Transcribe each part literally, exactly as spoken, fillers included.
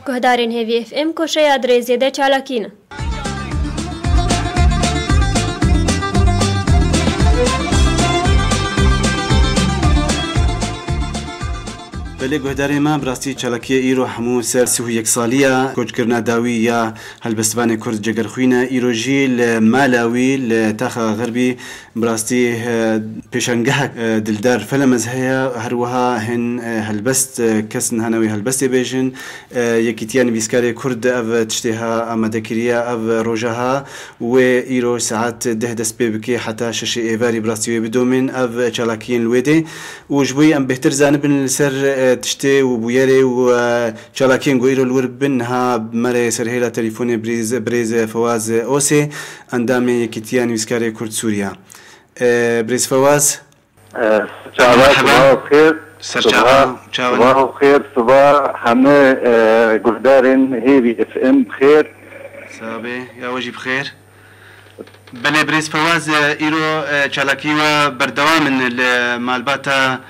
Guhdarên Hêvî F M koşeya dirêzê de çalakî ne. Belê guhdarê me, bi rastî çalakiya îro hemû ser sî û yek saliya koçkirina dawî ya helbestvanê Kurd Cegerxwîn e. Îro jî li mala wî li Taxa Xerbî bi rastî, e, pêşangehek, e, Dildar Felemez heye. Her wiha hin, e, helbest, e, kes niha newê helbestê bêjin. E, Yekîtiya Nivîskarê Kurd ev tiştê ha amade kiriye, ev roja ha wê îro saet deh dest pê bike heta şeşê êvarî bi rastî wê bidomên ev çalakiyên li wê dê. Û ji bo em bêhtir zanibin li ser, e, tiştê û bûyerê û, e, çalakiyên ku îro li wir bin, niha me re serhêla telefûnê birêz, birêz Fewaz Osê, endamê Yekîtiya Nivîskarê Kurd Sûriya. E, birêz Fewaz. E, Çava, Merhaba. Sibaha xêr. Ser Sibaha, çava, çava. Sibaha xêr, sibaha hemî, e, guhdarên Hêvî F M bi xêr. Sabê, ya we jî bi xêr. Belê birêz Fewaz, e, îro, e, çalakî we berdewam in li malbata,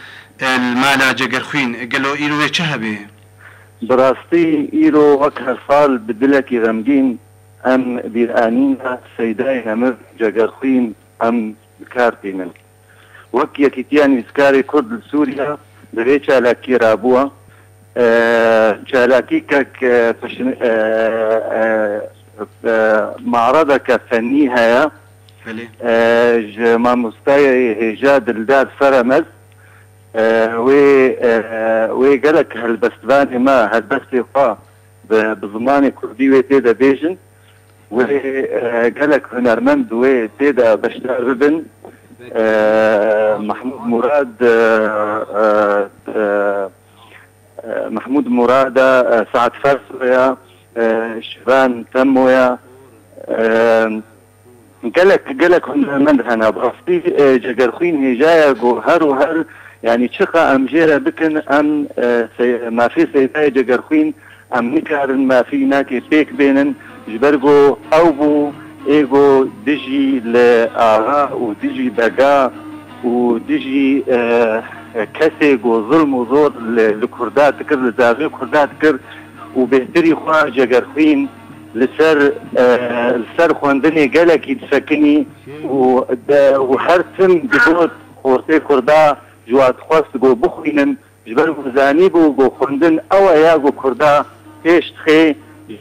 e, li mala Cegerxwîn. Gelo îro wê çi hebê? Bi rastî îro wek her sal bi dilekî xemgîn em bîranîna Seydayê Nemir Cegerxwîn em bi kar tînin. Wek Yekîtiya Nivîskarê Kurd li Sûriye li vê çalakiyê rabûye. E, çalakîkek, e, pişn-, e, e, e, maredeke fennî heye. Belê. E, ji mamostayê hêja Dildar Feremez, e, wê, e, wê gelek helbestvanê me helbestê xwe bi, bi zimanê kurdî wê tê de bêjin. Wê, e, gelek hunermend wê tê de beşdar bibin. E, Mehmûd Murad, e, e, e, e, Mehmûd Murad e, e, Saet Fersoya, e, Şivan Temoya, e, gelek, gelek hunermend hene. Bi rastî, e, Cegerxwîn hêjaya ku her û her, yanî çiqa em jê re bikin, em, e, sey-, mafê Seydayê Cegerxwîn em nikarin mafî nakê pêk bênin, ji ber ku ew bû ê ku dijî li axa û dijî bega û dijî, e, kesê ku zilm û zor li, li Kurda dikir, li zarvê Kurda dikir û bêhtirî xwe Cegerxwîn li ser, e, li ser xwendinê gelekî disekinî û de, û her tim digot xortê Kurda ji wa dixwest ku bixwînin, ji ber ku zanîbû ku xwendin ew e ya ku Kurda pêş dixê, ji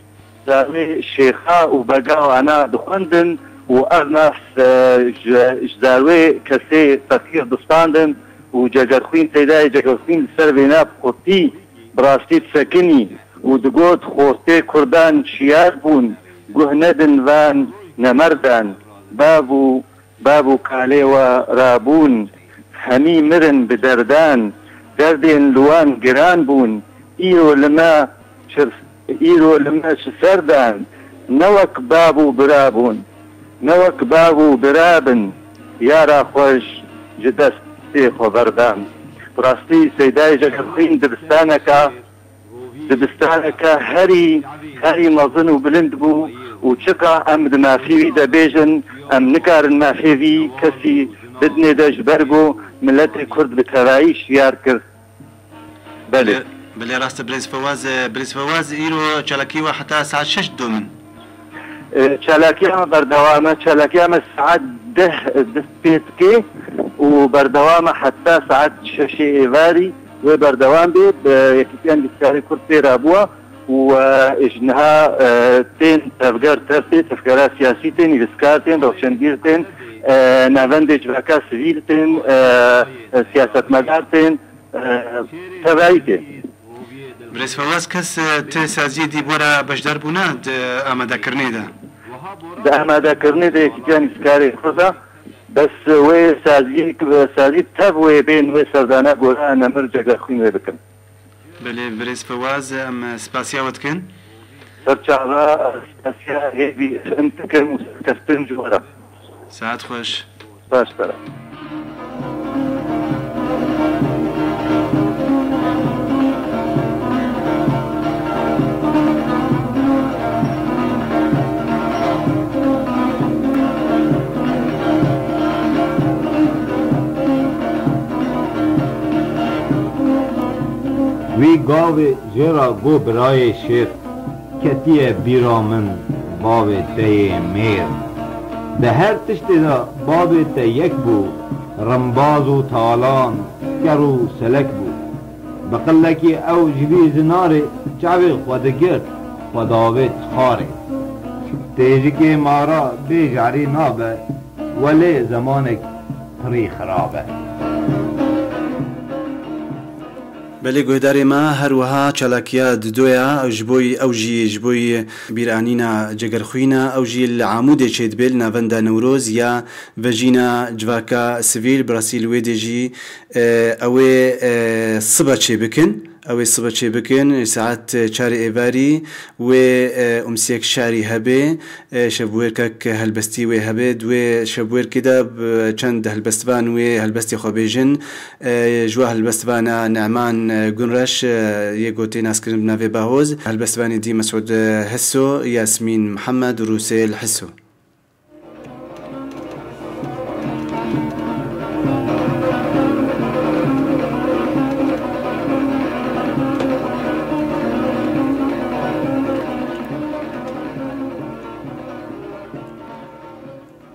zarwê şêxa û bega wana dixwendin û ev nas, e, ji, ji zarwê kesê feqîr distandin û Cegerxwîn, Seydayê Cegerxwîn li ser vêna bi qurtî bi rastî disekinî û digot, xortê Kurdan şiyar bûn, guh nedin van nemerdan, bav û Bav û kalê we rabûn, hemî mirin bi derdan, derdên li wan giran bûn, îro li me çi, îro li me çi ser dan, ne wek bav û bira bûn, ne wek bav û bira bin, yara xwe ji destê xwe berdan. Bi rastî Seydayê Cegerxwîn dibistaneke Dibistaneke herî, herî mezin û bilind bû û çiqa em di mafê wî de bêjin, em nikarin mafê vî kesî bidinê de ji ber ku miletê Kurd bi tevayî şiyar kir. Belê. Belê, belê rast e, birêz Fewaz, e, birêz Fewaz, îro çalakî we heta saet şeş didomin. E, çalakiya me berdewam e. Çalakiya me saet deh dest pê dike û berdewam e heta saet şeşê êvarî wê berdewam bê. Bi Yekîtiya Nivîskarê Kurd pê rabûye û, e, ji niha, e, tên tevger tev tê, tevgera siyasî tên, nivîskar tên, rewşenbîr tên, e, navendê civaka sivîl tên, e, siyasetmedar tên. Tevayî tê. Birêz Fewaz, kes, e, ti saziyê dî bora beşdarbûna di amadekirinê de? Di amadekirinê de Yekîtiya Nivîskarê Kurd e. Bes wê saziyê, sazî tev wê bên wê serdana gora Nemir Cegerxwîn wê bikin. Belê, birêz Fewaz, em spasiya we dikin. Serçava, spasiya hêvî em dikin û serkeftin ji we re. Saet xweş. Baş be. Wî Gavê jê re got birayê şêr, ketiye bîra min bavê te yê mêr. Di her tiştê de bavê te yek bû, rimbaz û talan, ker û selek bû. Bi qilekî ew ji vî zinarê çavê xwe digirt, xwe davêt xarê. Têjikê mara bê jarî nabe, welê zemanek pirî xirab e. Belê guhdarê me, her wiha çalakiya didoya, ew ji bo yî, ew jî ji bo yî bîranîna Cegerxwîna, ew jî li Amûdê çêdibe, li navenda Newroz ya vejîna civaka sivîl, bi rastî li wê dê jî, e, ew ê, e, sibe çêbikin. Ew ê sibe çêbikin, saet çarê êvarî wê, e, umsiyek şarî hebe. E, şevbûyerkek helbestî wê hebe. Di wê şevbûyerkê de bi çend helbestvan wê helbestê xwe bêjin. E, ji we helbestvana Ne'man, e, Gunreş, e, yê ku tê naskirin bi navê Bahoz. Helbestvanê dî Mesûd, e, Hiso, Yasmîn Mihemed û Rûsêl Hiso.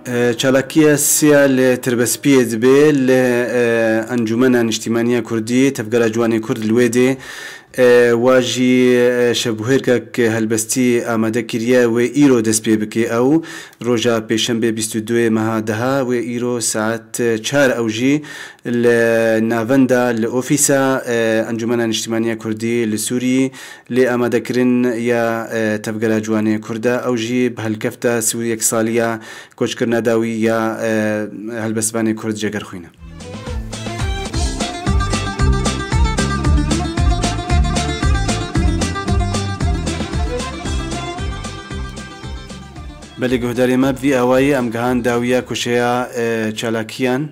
E, çalakiya siya li Tirbespiyê dibe, li, e, Encûmena Niştîmaniya Kurdî, Tevgera Ciwanê Kurd li wê dê, e, wa jî, e, şevbûhêrkek helbestî amade kiriye, wê îro dest pê bike ew. Roja Pêşembê bîst û duyê meha deha, wê îro saet çar ew jî li navenda, li ofîsa, e, Encûmena Niştîmaniya Kurdî li Sûriyê lê amadekirin ya, e, Tevgera Ciwanê Kurda, ew jî bi helkefta sî û yek saliya koçkirina dawî ya, e, helbestvanê Kurd Cegerxwîn e. Belê guhdarê me, bi vî awayî em gihan dawiya kuşeya, e, çalakiyan.